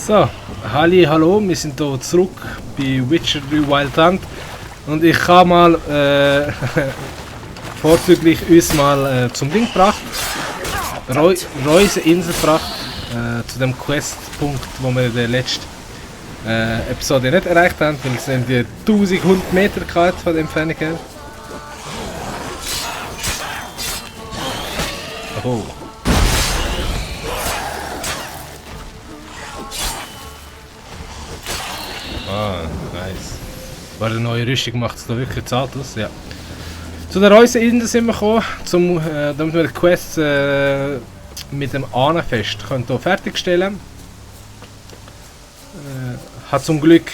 So, halli, hallo, wir sind hier zurück bei Witcher 3 Wild Hunt und ich habe mal vorzüglich uns mal zum Ding gebracht, Reuse Insel gebracht, zu dem Questpunkt, wo wir in der letzten Episode nicht erreicht haben, weil es sind die 1100 Meter gehabt von der Entfernung her. Oh. Ah, nice. War eine neue Rüstung, macht es da wirklich zart aus? Ja. Zu der Reuseinsel sind wir gekommen, damit wir die Quests mit dem Ahnenfest hier fertigstellen. Hat zum Glück,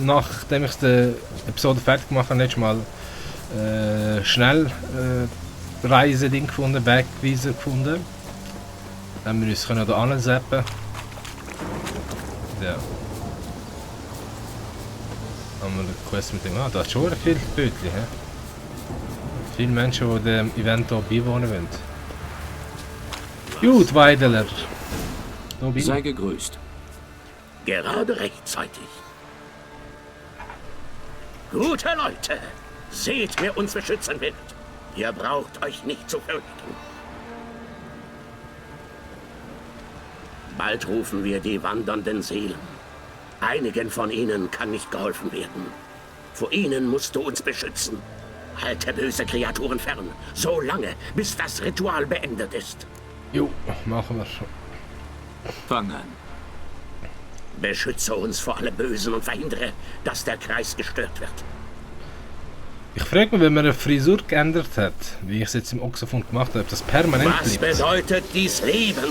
nachdem ich die Episode fertig gemacht habe, letztes Mal schnell Reiseding gefunden, Wegweiser gefunden. Dann haben wir uns hier anzappen. Ja. Haben wir eine Quest mit dem. Ah, da hat schon viele Bötchen. Viele Menschen, die dem Event hier beiwohnen wollen. Gut, Weideler. Sei gegrüßt. Gerade rechtzeitig. Gute Leute, seht, wer uns beschützen wird. Ihr braucht euch nicht zu fürchten. Bald rufen wir die wandernden Seelen. Einigen von ihnen kann nicht geholfen werden. Vor ihnen musst du uns beschützen. Halte böse Kreaturen fern, so lange, bis das Ritual beendet ist. Jo, machen wir schon. Fang an. Beschütze uns vor allem Bösen und verhindere, dass der Kreis gestört wird. Ich frage mich, wenn man eine Frisur geändert hat, wie ich es jetzt im Oxofond gemacht habe, ob das permanent Was bleibt. bedeutet dies Leben?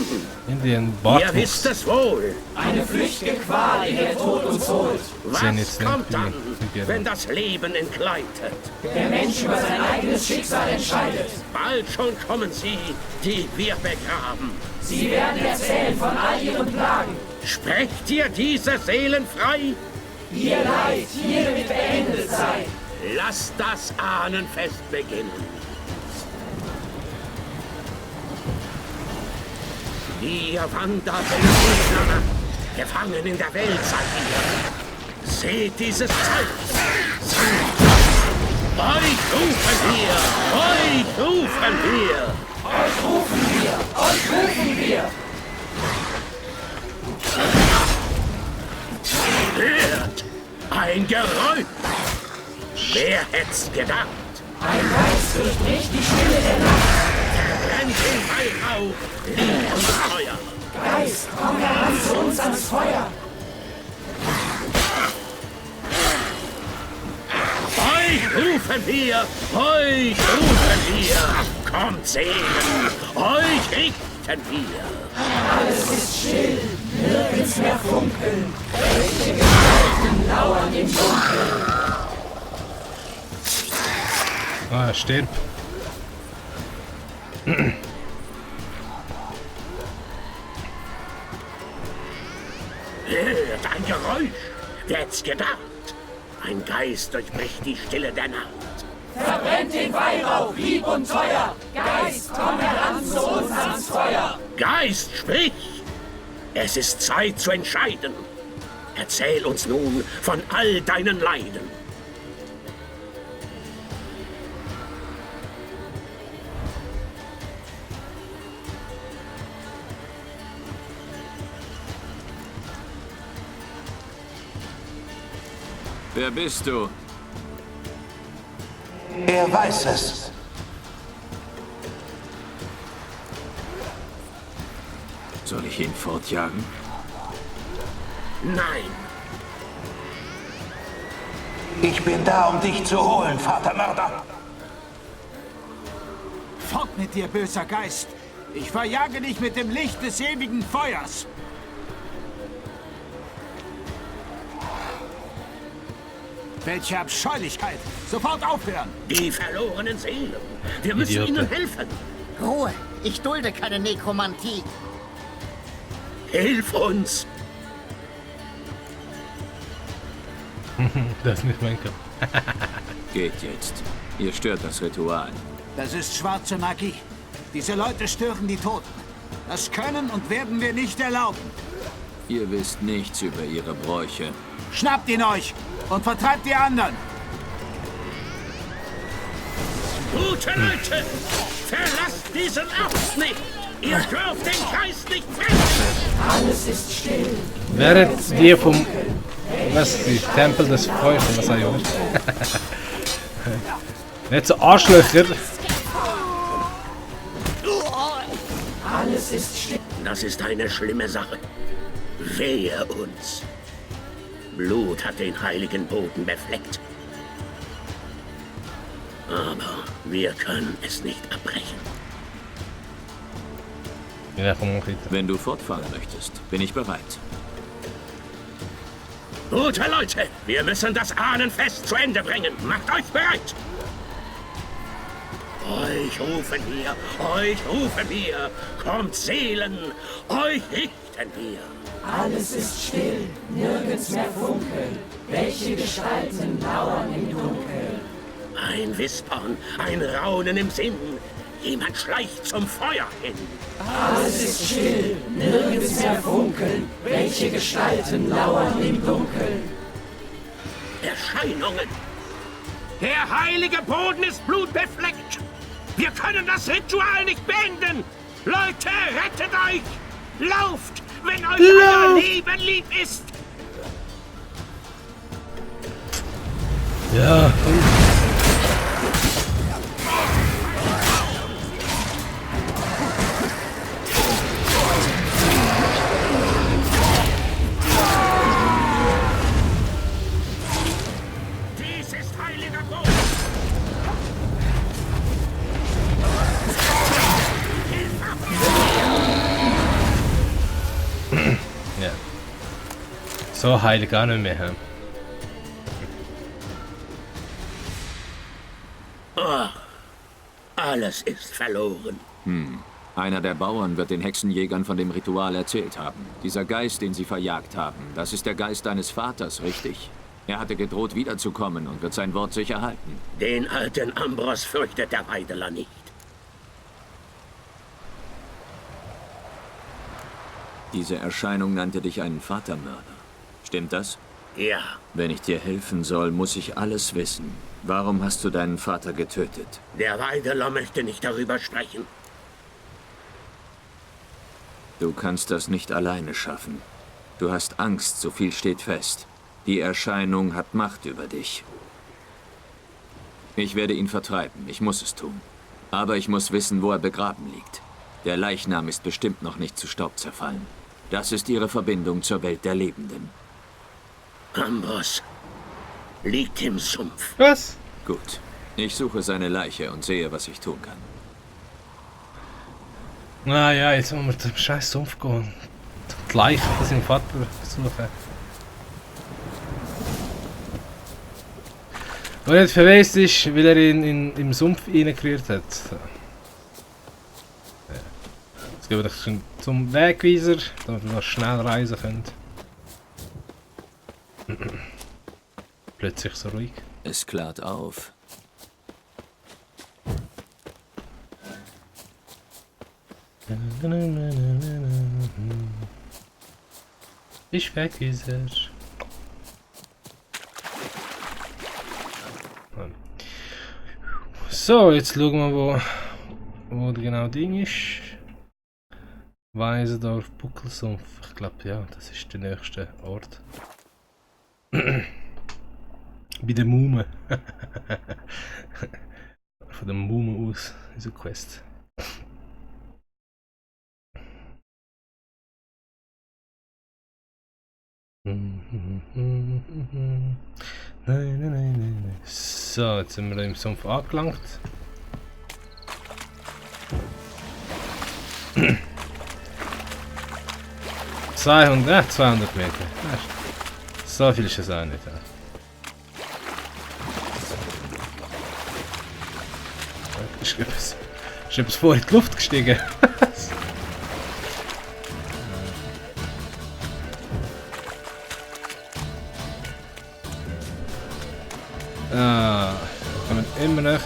Irgendwie ein Bartwuchs. Ihr wisst es wohl. Eine flüchtige Qual, in der Tod uns holt. Sehen jetzt Was kommt nicht dann, wie wenn das Leben entgleitet? Der Mensch über sein eigenes Schicksal entscheidet. Bald schon kommen sie, die wir begraben. Sie werden erzählen von all ihren Plagen. Sprecht ihr diese Seelen frei? Ihr Leid hier wird beendet sein. Lasst das Ahnenfest beginnen. Ihr wandert in dunkler Nacht, gefangen in der Welt seid ihr. Seht dieses Zeichen. Euch rufen wir! Euch rufen wir! Euch rufen wir! Euch rufen wir! Hört! Ein Geräusch! Wer hätt's gedacht? Ein Geist durchbricht die Stille der Nacht. Brennt den Weihrauch, Licht und Feuer! Geist, komm heran zu uns ans Feuer. Euch rufen wir! Euch rufen wir! Kommt Seelen! Euch richten wir! Alles ist still, nirgends mehr funkeln. Mächtige Gestalten lauern im Dunkeln. Ah, stirb. Hört ein Geräusch! Wer hätt's gedacht? Ein Geist durchbricht die Stille der Nacht. Verbrennt den Weihrauch, lieb und teuer. Geist, komm heran zu uns ans Feuer. Geist, sprich! Es ist Zeit zu entscheiden. Erzähl uns nun von all deinen Leiden. Wer bist du? Er weiß es. Soll ich ihn fortjagen? Nein, Ich bin da, um dich zu holen, Vatermörder. Fort mit dir, böser Geist! Ich verjage dich mit dem Licht des ewigen Feuers! Welche Abscheulichkeit! Sofort aufhören! die verlorenen Seelen. Wir müssen Idioten. ihnen helfen. Ruhe! Ich dulde keine Nekromantie. Hilf uns! Das ist nicht mein Kopf. Geht jetzt. Ihr stört das Ritual. Das ist schwarze Magie. Diese Leute stören die Toten. Das können und werden wir nicht erlauben. Ihr wisst nichts über ihre Bräuche. Schnappt ihn euch und vertreibt die anderen. Gute Leute, verlasst diesen Ort nicht. Ihr dürft den Geist nicht finden. Alles ist still. Während wir vom... Was? Die Tempel des Feuers, was sag ich, oder? Nicht so Arschlöcher. Alles ist still. Das ist eine schlimme Sache. Wehe uns. Blut hat den heiligen Boden befleckt. Aber wir können es nicht abbrechen. Ja, komm mal weiter. Wenn du fortfahren möchtest, bin ich bereit. Gute Leute, wir müssen das Ahnenfest zu Ende bringen. Macht euch bereit! Euch rufen wir, kommt Seelen, euch richten wir. Alles ist still. Nirgends mehr Funkeln. Welche Gestalten lauern im Dunkeln? Ein Wispern, ein Raunen im Sinn. Jemand schleicht zum Feuer hin. Alles ist still. Nirgends mehr Funkeln. Welche Gestalten lauern im Dunkeln? Erscheinungen. Der heilige Boden ist blutbefleckt. Wir können das Ritual nicht beenden. Leute, rettet euch. Lauft, wenn euch euer Leben lieb ist. Ja. Dies ist heiliger Boden. Ja. So heilig gar nicht mehr. Hm? Oh, alles ist verloren. Einer der Bauern wird den Hexenjägern von dem Ritual erzählt haben. Dieser Geist, den sie verjagt haben, das ist der Geist deines Vaters, richtig? Er hatte gedroht, wiederzukommen und wird sein Wort sicher halten. Den alten Ambros fürchtet der Weideler nicht. Diese Erscheinung nannte dich einen Vatermörder. Stimmt das? Ja, Wenn ich dir helfen soll, muss ich alles wissen. Warum hast du deinen Vater getötet? der Weideler möchte nicht darüber sprechen. Du kannst das nicht alleine schaffen. Du hast Angst, so viel steht fest. Die Erscheinung hat Macht über dich. Ich werde ihn vertreiben, ich muss es tun. Aber ich muss wissen, wo er begraben liegt. Der Leichnam ist bestimmt noch nicht zu Staub zerfallen. Das ist ihre Verbindung zur Welt der Lebenden. Ambros liegt im Sumpf. Was? Gut. Ich suche seine Leiche und sehe, was ich tun kann. Naja, jetzt müssen wir zum scheiß Sumpf gehen. Die Leiche von seinem Vater suchen. Und jetzt verweist ist, weil er ihn im Sumpf reingerührt hat. Ja. Jetzt gehen wir doch zum Wegweiser, damit wir noch schnell reisen können. Plötzlich so ruhig. Es klart auf. Ich Wegweiser. So, jetzt schauen wir, wo der genau Ding ist. Weisendorf, Buckelsumpf. Ich glaube, ja, das ist der nächste Ort. Bei der Mume. Von der Mume aus, diese Quest. Nein. So, jetzt sind wir im Sumpf angelangt. ,200 Meter. So viel ist es auch nicht. Ist etwas vor in die Luft gestiegen. Wir kommen immer näher.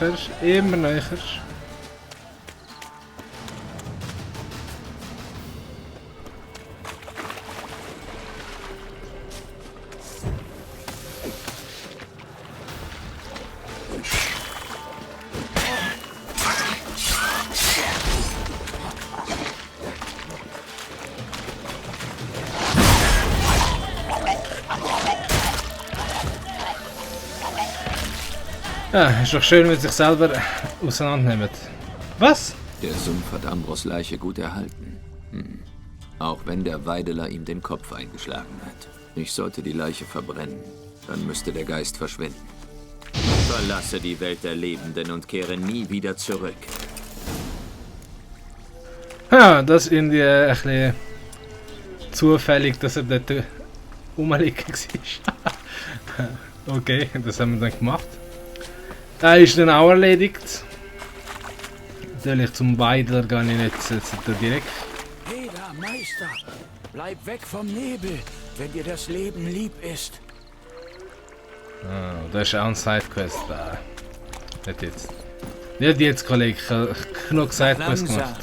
Ja, ist doch schön, wenn sie sich selber auseinandernehmen. Was? Der Sumpf hat Ambros Leiche gut erhalten. Auch wenn der Weideler ihm den Kopf eingeschlagen hat. Ich sollte die Leiche verbrennen. Dann müsste der Geist verschwinden. Verlasse die Welt der Lebenden und kehre nie wieder zurück. Ja, das ist irgendwie ein bisschen zufällig, dass er dort rumliegen war. Okay, das haben wir dann gemacht. Der ist dann auch erledigt. Natürlich zum Weidler gehe ich jetzt direkt. Hey da, Meister! Bleib weg vom Nebel, wenn dir das Leben lieb ist. Ah, das ist auch ein Sidequest. Nicht jetzt. Nicht jetzt, Kollege. Ich habe genug Sidequest gemacht.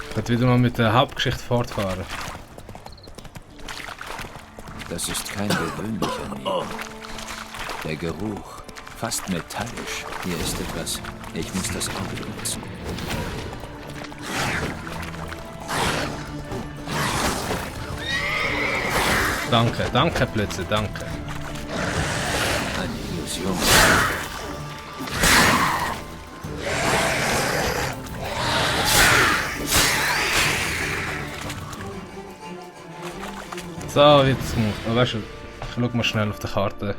Ich werde wieder mal mit der Hauptgeschichte fortfahren. Das ist kein gewöhnlicher Nebel. Der Geruch, fast metallisch. Hier ist etwas. Ich muss das Auge benutzen. Danke, danke Blödsinn, danke. Eine Illusion. So, jetzt muss. Oh, weißt du, ich schau mal schnell auf der Karte.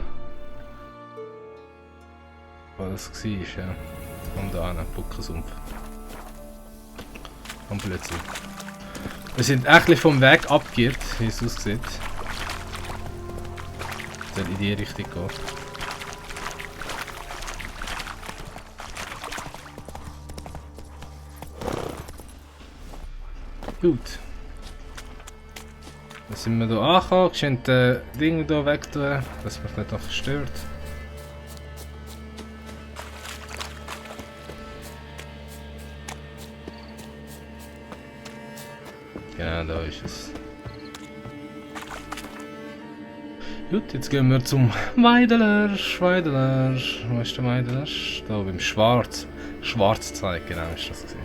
Wo das war, ja. Von da an, Buckensumpf. Und plötzlich. Wir sind echt vom Weg abgeirrt, wie es aussieht. Soll in die Richtung gehen. Gut. Dann sind wir hier angekommen, schön das Ding hier wegtun, dass mich nicht noch stört. Genau, da ist es. Gut, jetzt gehen wir zum Weideler. Weideler. Wo ist der Weideler? Da beim Schwarzzeichen, genau ist das gewesen.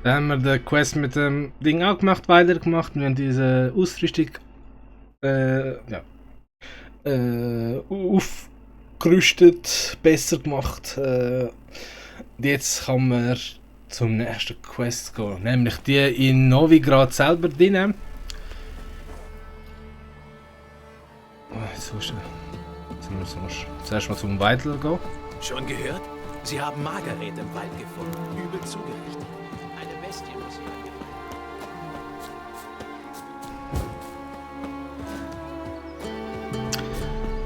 Dann haben wir den Quest mit dem Ding auch gemacht, Weideler gemacht. Wir haben diese Ausrüstung aufgerüstet, besser gemacht. Jetzt kann man zum nächsten Quest gehen, nämlich die in Novigrad selber drin. Oh, jetzt muss ich zuerst mal zum Weidler gehen. Schon gehört? Sie haben Margaret im Wald gefunden, übel zugerichtet. Eine Bestie muss sie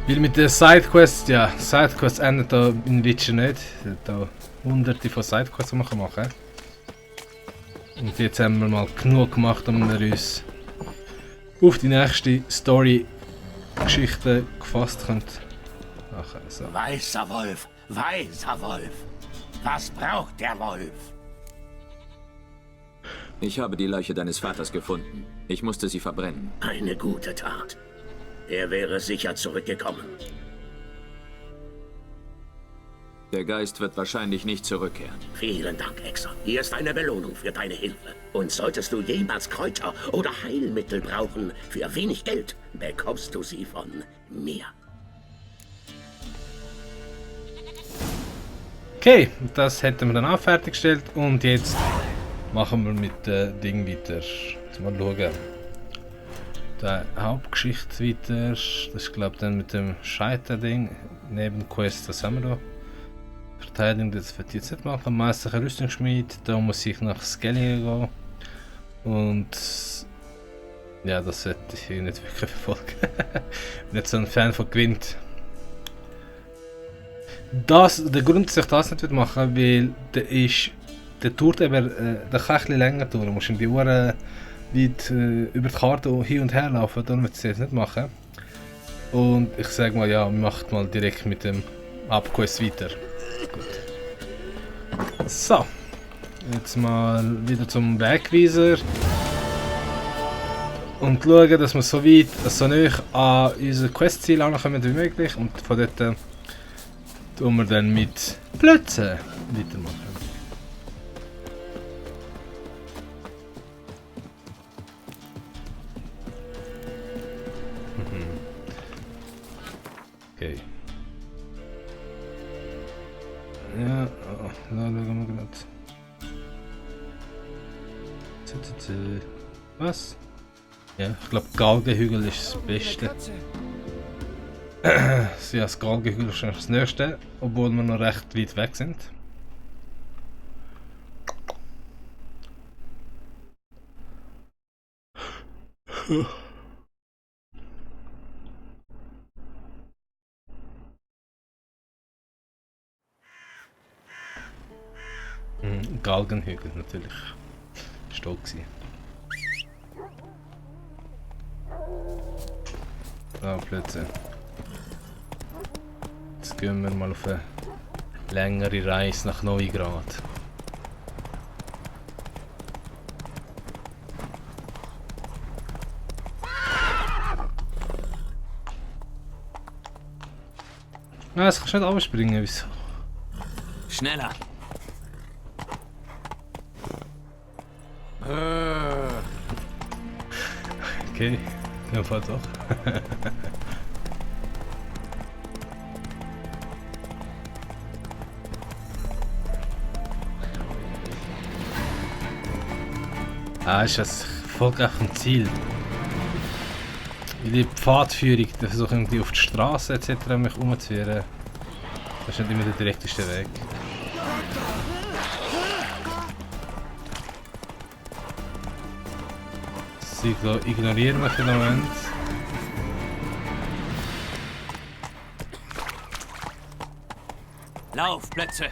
Weil mit der Sidequest, ja, Sidequest endet da in Witcher nicht. Da hunderte von Sidequests, die man machen kann. Und jetzt haben wir mal genug gemacht, um wir uns auf die nächste Story-Geschichte gefasst können. Ach, also. Weißer Wolf, weißer Wolf. Was braucht der Wolf? Ich habe die Leiche deines Vaters gefunden. Ich musste sie verbrennen. Eine gute Tat. Er wäre sicher zurückgekommen. Der Geist wird wahrscheinlich nicht zurückkehren. Vielen Dank, Hexer. Hier ist eine Belohnung für deine Hilfe. Und solltest du jemals Kräuter oder Heilmittel brauchen, für wenig Geld, bekommst du sie von mir. Okay, das hätten wir dann auch fertiggestellt und jetzt machen wir mit dem Ding weiter. Jetzt mal schauen. Die Hauptgeschichte weiter, das ist glaube ich dann mit dem Scheiter-Ding, Nebenquest, was haben wir da? Verteidigung, das wird jetzt nicht machen, meisterlicher Rüstungsschmied, da muss ich nach Skellige gehen und ja, das sollte ich nicht wirklich verfolgen. Ich bin nicht so ein Fan von Gwent. Der Grund, dass ich das nicht machen will, der tut eben, der kann ein bisschen länger dauern, du musst in die Uhren weit über die Karte hin und her laufen, dann wird es jetzt nicht machen. Und ich sage mal, ja, macht mal direkt mit dem Abquest weiter. Gut. So, jetzt mal wieder zum Wegweiser. Und schauen, dass wir so weit, so nah an unser Questziel ankommen wie möglich. Und von dort tun wir dann mit Blötzen weitermachen. Ja, oh, da schauen wir gerade. Was? Ja, ich glaube Galgenhügel ist das Beste. Ja, das Galgenhügel ist das nächste, obwohl wir noch recht weit weg sind. Galgenhügel natürlich. Ist da gewesen. So, plötzlich. Jetzt gehen wir mal auf eine längere Reise nach Neugrad. Ah, das kannst du nicht abspringen, wieso? Schneller! Okay, ja, Fall doch. Ist das voll auf dem Ziel. In die Pfadführung, da versuche ich auf die Straße etc. mich umzuführen. Das ist nicht immer der direkteste Weg. Sie ignorieren mich für den Moment. Laufplätze!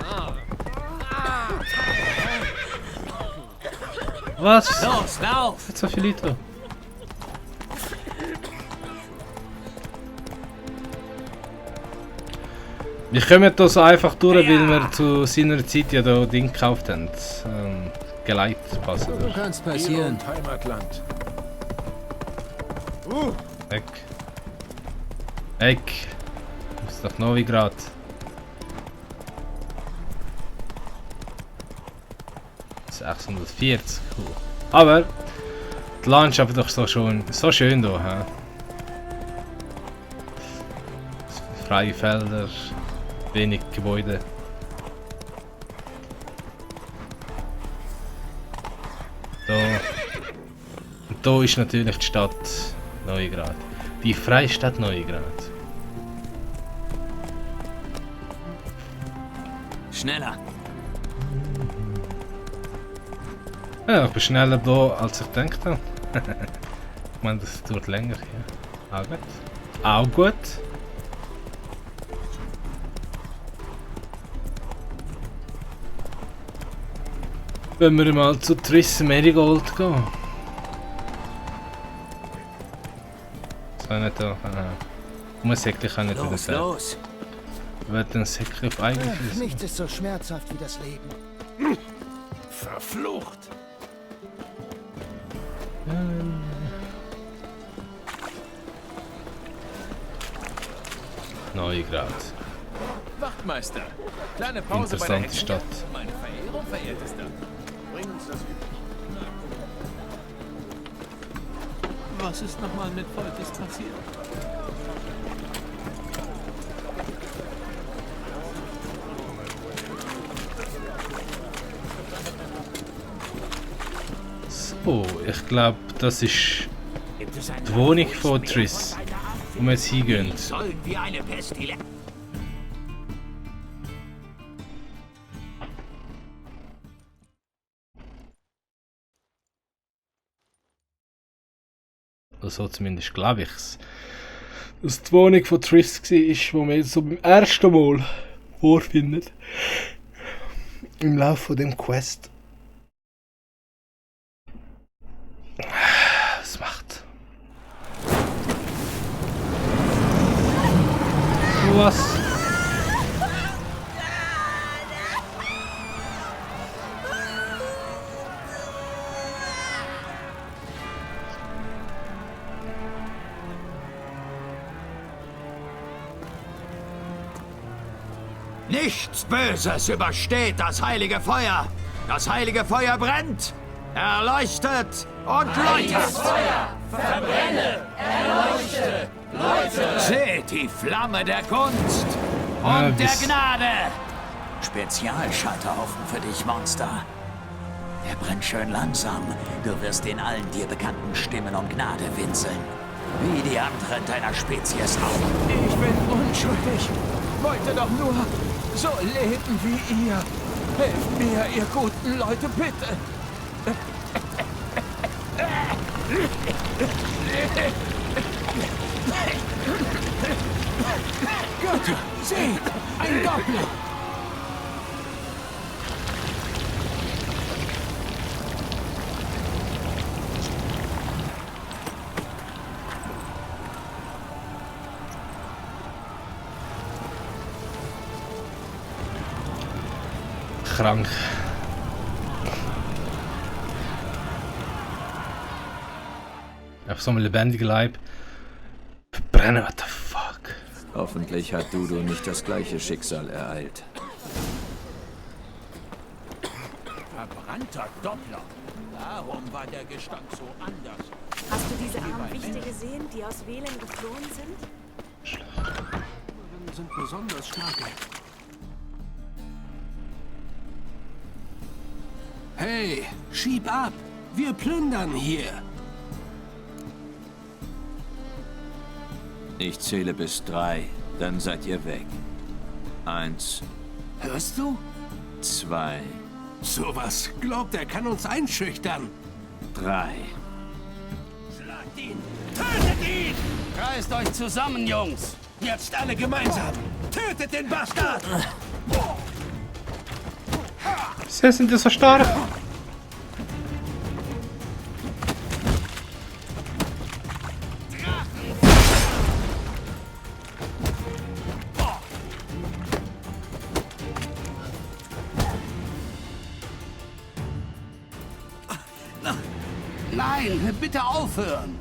Was? Los, lauf! Jetzt so viel Leute. Wir kommen da so einfach durch, weil wir zu seiner Zeit ja da Ding gekauft haben. Geleitpass. Kann's passieren. Heimatland. Weg. Weg. Das ist doch Novigrad. Das ist 640. Cool. Aber die Landschaft ist doch so schön da. He? Freie Felder, wenig Gebäude. Da ist natürlich die Stadt Neugrad. Die Freistadt Neugrad. Schneller! Ja, ich bin schneller da, als ich gedacht habe. Ich meine, das dauert länger hier. Auch gut. Auch gut. Wenn wir mal zu Triss Marigold gehen. Das kann ich nicht da. Um ein Säckchen kann ich nicht wieder sagen. Los! Wird ein Säckchen auf eigene Füße. Nichts ist so schmerzhaft wie das Leben. Verflucht. Neugrad. Wachtmeister. Kleine Pause bei der Interessante Hexenjagd. Stadt. Meine Verehrung, verehrtester. Bring uns das Was ist nochmal mit Volkes passiert? So, ich glaube, das ist die Wohnung von Triss, wo wir jetzt hingehen. Sollen wir eine Pestilenz. Also zumindest glaube ich es. Dass die Wohnung von Triss war, wo man jetzt so beim ersten Mal vorfindet. Im Laufe von dem Quest. Was macht? Was? Nichts Böses übersteht das heilige Feuer. Das heilige Feuer brennt, erleuchtet und läutet. Verbrenne! Erleuchte! Läute! Seht die Flamme der Kunst Ah, und der bis- Gnade. Spezialscheiterhaufen für dich, Monster. Er brennt schön langsam. Du wirst in allen dir bekannten Stimmen um Gnade winseln. Wie die anderen deiner Spezies auch. Ich bin unschuldig. Wollte doch nur so leben wie ihr. Helft mir, ihr guten Leute, bitte. Götter, seht! Ein Doppler! Krank. Auf so einem lebendigen Leib brennen, what the fuck. Hoffentlich hat Dudu nicht das gleiche Schicksal ereilt. Verbrannter Doppler. Darum war der Gestank so anders. Hast du diese armen Wichte gesehen, die aus Velen geflohen sind? Sind besonders starke. Hey, schieb ab! Wir plündern hier! Ich zähle bis 3, dann seid ihr weg. 1. Hörst du? 2. Sowas glaubt er, kann uns einschüchtern. 3. Schlagt ihn! Tötet ihn! Reißt euch zusammen, Jungs! Jetzt alle gemeinsam! Tötet den Bastard! Sie sind so stark. Nein, bitte aufhören!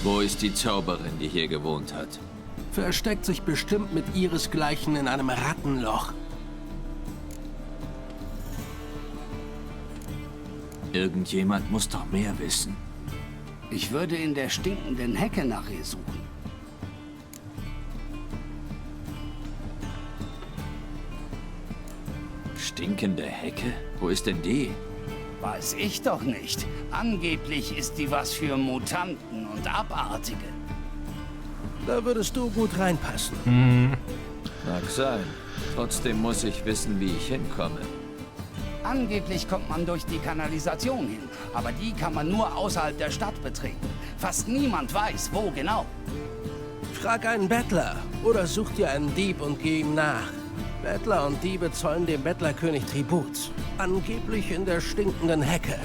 Wo ist die Zauberin, die hier gewohnt hat? Versteckt sich bestimmt mit ihresgleichen in einem Rattenloch. Irgendjemand muss doch mehr wissen. Ich würde in der stinkenden Hecke nach ihr suchen. Stinkende Hecke? Wo ist denn die? Weiß ich doch nicht. Angeblich ist die was für Mutanten und Abartige. Da würdest du gut reinpassen. Mag sein. Trotzdem muss ich wissen, wie ich hinkomme. Angeblich kommt man durch die Kanalisation hin, aber die kann man nur außerhalb der Stadt betreten. Fast niemand weiß, wo genau. Frag einen Bettler oder such dir einen Dieb und geh ihm nach. Bettler und Diebe zollen dem Bettlerkönig Tribut. Angeblich in der stinkenden Hecke.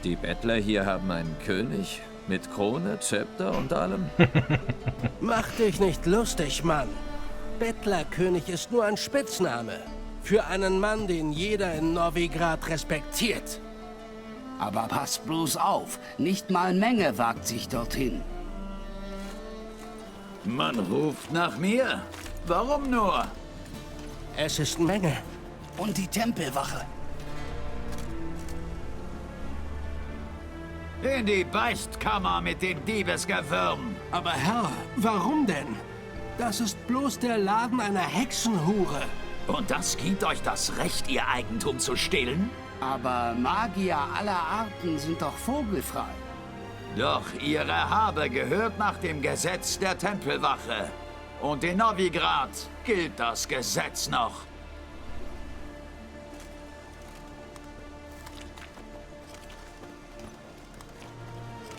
Die Bettler hier haben einen König? Mit Krone, Zepter und allem? Mach dich nicht lustig, Mann. Bettlerkönig ist nur ein Spitzname. Für einen Mann, den jeder in Novigrad respektiert. Aber pass bloß auf, nicht mal Menge wagt sich dorthin. Man ruft nach mir. Warum nur? Es ist Menge. Und die Tempelwache. In die Beichtkammer mit dem Diebesgewürm. Aber Herr, warum denn? Das ist bloß der Laden einer Hexenhure. Und das gibt euch das Recht, ihr Eigentum zu stehlen? Aber Magier aller Arten sind doch vogelfrei. Doch ihre Habe gehört nach dem Gesetz der Tempelwache. Und in Novigrad gilt das Gesetz noch.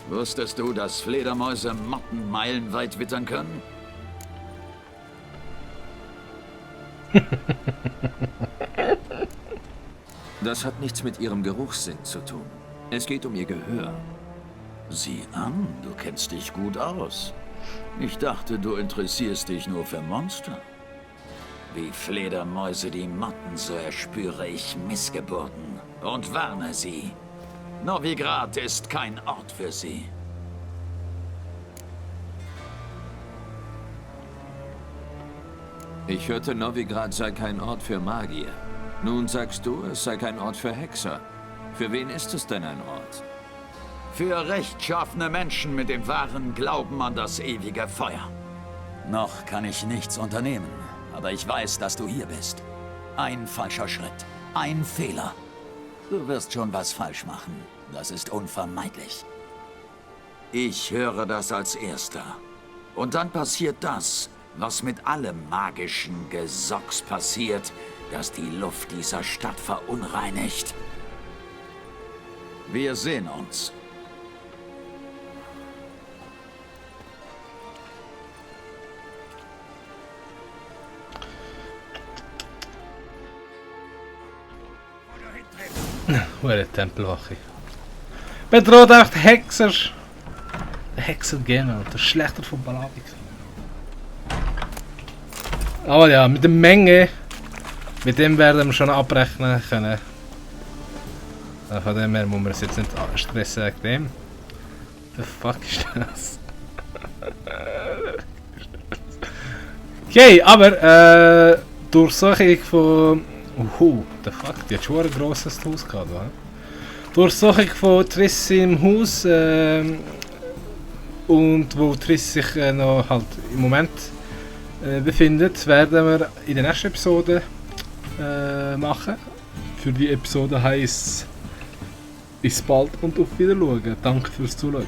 Wusstest du, dass Fledermäuse Motten meilenweit wittern können? Das hat nichts mit ihrem Geruchssinn zu tun. Es geht um ihr Gehör. Sieh an, du kennst dich gut aus. Ich dachte, du interessierst dich nur für Monster. Wie Fledermäuse die Motten, so erspüre ich Missgeburten und warne sie. Novigrad ist kein Ort für sie. Ich hörte, Novigrad sei kein Ort für Magier. Nun sagst du, es sei kein Ort für Hexer. Für wen ist es denn ein Ort? Für rechtschaffene Menschen mit dem wahren Glauben an das ewige Feuer. Noch kann ich nichts unternehmen, Aber ich weiß, dass du hier bist. Ein falscher Schritt. Ein Fehler. Du wirst schon was falsch machen. Das ist unvermeidlich. Ich höre das als Erster. Und dann passiert das, was mit allem magischen Gesocks passiert, das die Luft dieser Stadt verunreinigt. Wir sehen uns. Hure Tempelwache. Bedroht auch die Hexer. Der Hexer gehen, der Schlechter von Balavik. Aber ja, mit der Menge, mit dem werden wir schon abrechnen können. Von dem her muss man es jetzt nicht stressen wegen dem. The fuck ist das? Okay, aber Durchsuchung von... the fuck, die hat schon ein grosses Haus gehabt, oder? Durchsuchung von Triss im Haus und wo Triss sich noch halt im Moment befindet, werden wir in der nächsten Episode machen. Für die Episode heisst bis bald und auf Wiedersehen. Danke fürs Zuschauen.